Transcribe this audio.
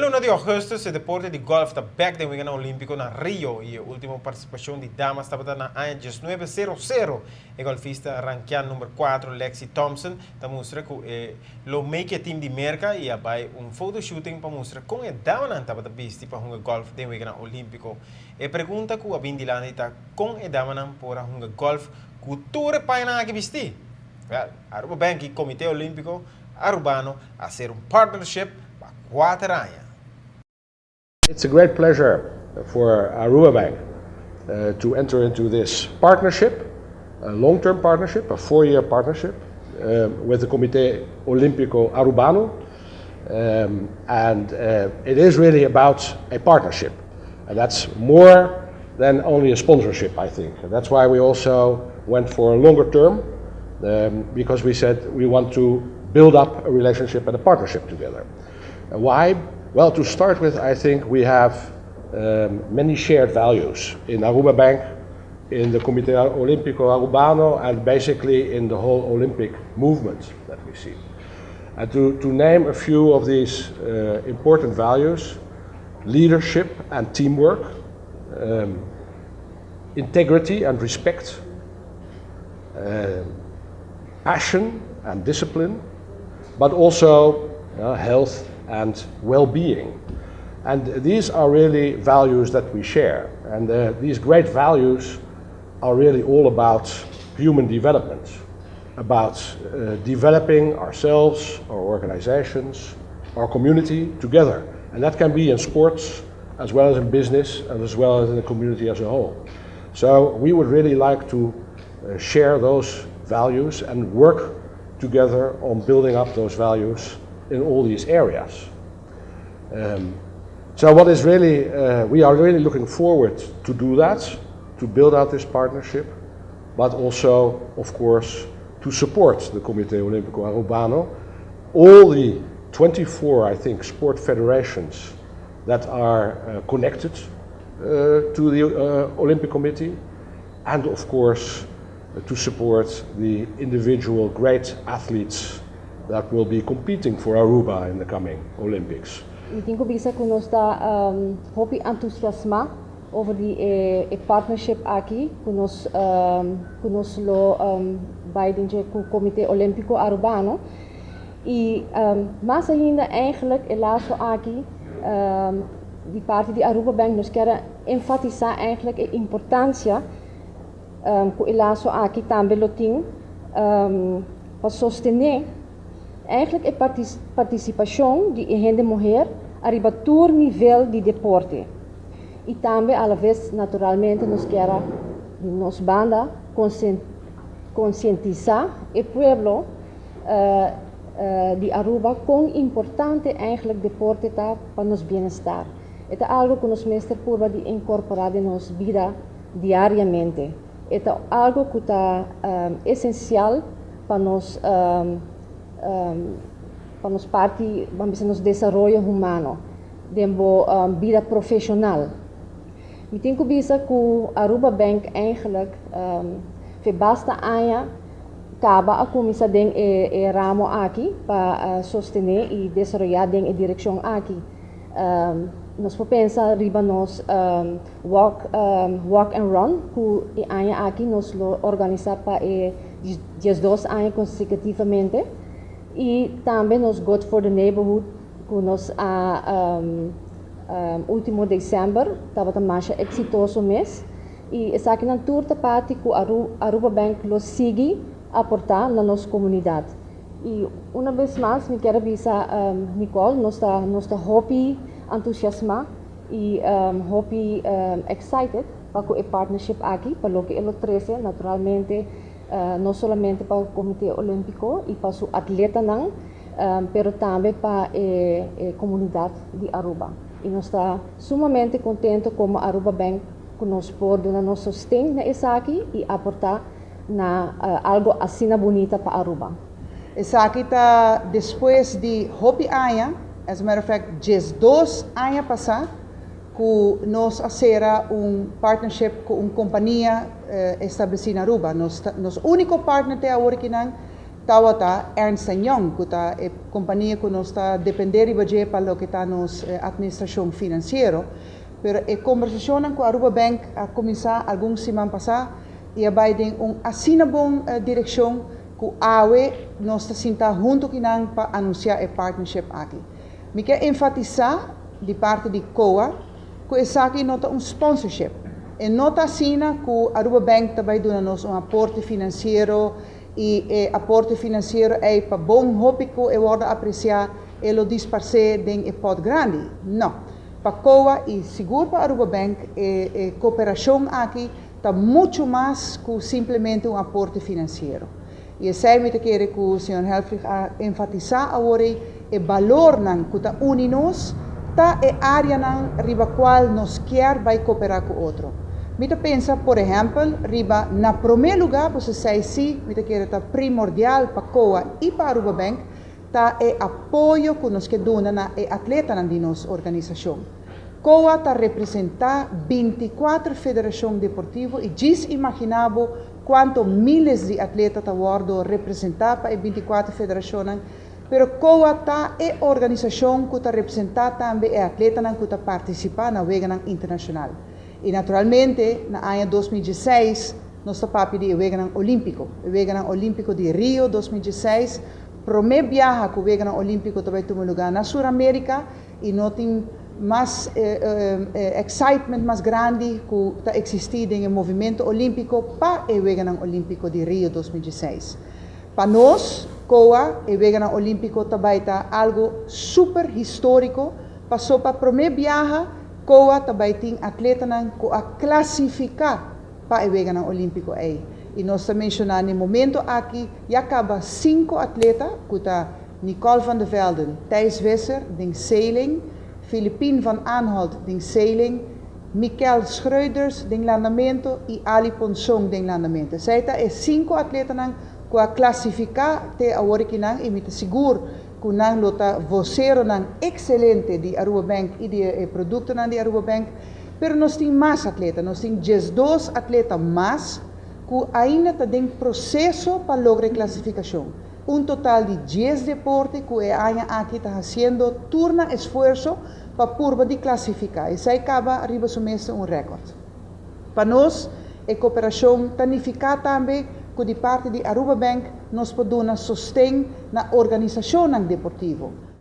Luna di augustus, e deporte di golf ta back den Weganan Olimpico na Rio y e ultimo participacion di damas tabata na aña 1900. E golfista rankeado number 4, Lexi Thompson, ta mustra cu e lo make e team di Merca y a bay un photoshooting pa mustra con e damanan tabata bisti pa hunga golf den Weganan Olimpico. E pregunta cu a bin dilanti ta con e damanan por a hunga golf cu tur e pañanan aki bisti. Well, Aruba Bank y Comite Olimpico Arubano a cera un partnership pa 4 aña. It's a great pleasure for Aruba Bank to enter into this partnership, a long-term partnership, a 4-year partnership with the Comité Olímpico Arubano. And it is really about a partnership. And that's more than only a sponsorship, I think. And that's why we also went for a longer term, because we said we want to build up a relationship and a partnership together. Why? Well, to start with, I think we have many shared values in Aruba Bank, in the Comité Olímpico Arubano, and basically in the whole Olympic movement that we see. And to name a few of these important values: leadership and teamwork, integrity and respect, passion and discipline, but also health and well-being. And these are really values that we share. And these great values are really all about human development, about developing ourselves, our organizations, our community together. And that can be in sports as well as in business and as well as in the community as a whole. So we would really like to share those values and work together on building up those values in all these areas. So we are really looking forward to do that, to build out this partnership, but also, of course, to support the Comité Olímpico Arubano, all the 24, I think, sport federations that are connected to the Olympic Committee, and of course, to support the individual great athletes that will be competing for Aruba in the coming Olympics. Mi tin cu bisa cu nos ta hopi entusiasma over di e partnership aki cu nos lo bay den cu Comite Olimpico Arubano y mas ainda eigenlijk e laso aki di parti di Aruba Bank, nos kier enfatisa eigenlijk e importancia cu e laso aki tambe lo tin pa sostene eigenlijk e participacion di hende muhe ariba tur nivel di deporte. Y tambe, a la vez, naturalmente, nos kier, di nos banda, concientisa e pueblo di Aruba con importante eigenlijk deporte ta pa nos bienestar. E ta algo cu nos mester purba di incorpora den nos bida diariamente. E ta algo cu ta esencial pa nos parti, ban bisa, nos desaroyo humano, den bida profesional. Mi tin cu bisa cu Aruba Bank eigenlijk fe basta aña caba a cuminsa den e ramo aki pa sostene y desaroya den e direccion aki. Nos por pensa riba nos walk and run cu e aña aki nos lo organisa pa e 12 aña consecutivamente y tambe nos Good for the Neighborhood cu nos a ultimo december tabata mas exitoso mes y esakinan tur ta parti cu Aruba Bank lo sigui aporta na nos comunidad. Y un biaha mas mi kier bisa, Nicole, nos ta hopi entusiasma y hopi excited pa e partnership aki, pa loke e lo trece, naturalmente, no solamente pa e Comite Olimpico y pa su atletanan, pero tambe pa e comunidad di Aruba. Y nos ta sumamente contento como Aruba Bank cu nos por duna nos sosten na esaki y aporta na algo asina bunita pa Aruba. Esaki ta despues di hopi aña, as a matter of fact, 12 aña pasa, cu nos a cera un partnership cu un compania estableci na Aruba. Nos unico partner te awor aki Tabata Ernst Young, ku ta e kompania ku nos ta dependé riba dje pa loke ta nos atministrashon finansiero. Pero e kombersashon ku Aruba Bank a kuminsá algun siman pasá i a bai den un asina bon direkshon ku awe nos ta sinta huntu ku nan pa anunsiá e partnership aki. Mi ke enfatisá di parti di COA ku esaki no ta un sponsorship. E no ta asina ku Aruba Bank ta bai duna nos un aporte finansiero i e aporte finansiero ei, pa bon hopi ku e wòrdu apresiá, e lo disparsé den e pòt grandi. No. Pa COA i sigur pa Aruba Bank e kooperashon aki ta muchu mas ku simplemente un aporte finansiero. I esei mi ta kere ku señor Helfrich a enfatisá awor, e balornan ku ta uni nos ta e áreanan riba kual nos kier bai kooperá ku otro. Mi ta pensa, por ehèmpel, riba na promé lugá, pues esei sí, mi ta kere ta primordial pa COA i pa Aruba Bank, ta e apoyo ku nos ke duna na e atletanan di nos organisashon. COA ta representá 24 federashon deportivo i djis imaginá bo kuantu miles di atleta ta wòrdu representá pa e 24 federashon, pero COA ta e organisashon ku ta representá tambe e atletanan ku ta partisipá na weganan internashonal. I naturalmente, na aña 2016, nos ta papia di Weganan Olímpiko. Weganan Olímpiko di Rio 2016, promé biaha ku Weganan Olímpiko tambe tuma lugá na Suramérika i no tin mas excitement mas grandi ku ta eksistí den movementu olímpiko pa e Weganan Olímpiko di Rio 2016. Pa nos, COA, e Weganan Olímpiko tambe ta algu super históriko, pasó pa promé biaha, COA tambe tin atletanan ku a klasifiká pa e Weganan Olímpiko ei. I nos ta menshoná na e momento aki, ya kaba sinku atleta, ku ta Nicole van der Velden, Thijs Visser, den sailing, Philippine van Aanholt, den sailing, Michael Schreuders, den landamentu, i Ali Ponson, den landamentu. Esei ta e sinku atletanan ku a klasifiká te awor akinan, i mi ta sigur ku nan lo ta voseronan ekselente di Aruba Bank i di produktonan di Aruba Bank, pero nos tin mas atleta, nos tin 12 atleta mas ku ainda ta den proseso pa logra klasifikashon. Un total di 10 deporte ku e aña aki ta hasiendo tur nan esfuerso pa purba di klasifiká. Esei kaba riba su mes un rékòrt. Pa nos, e kooperashon ta nifiká tambe ku di parti di Aruba Bank nos por duna sosten na organisashon deportivo.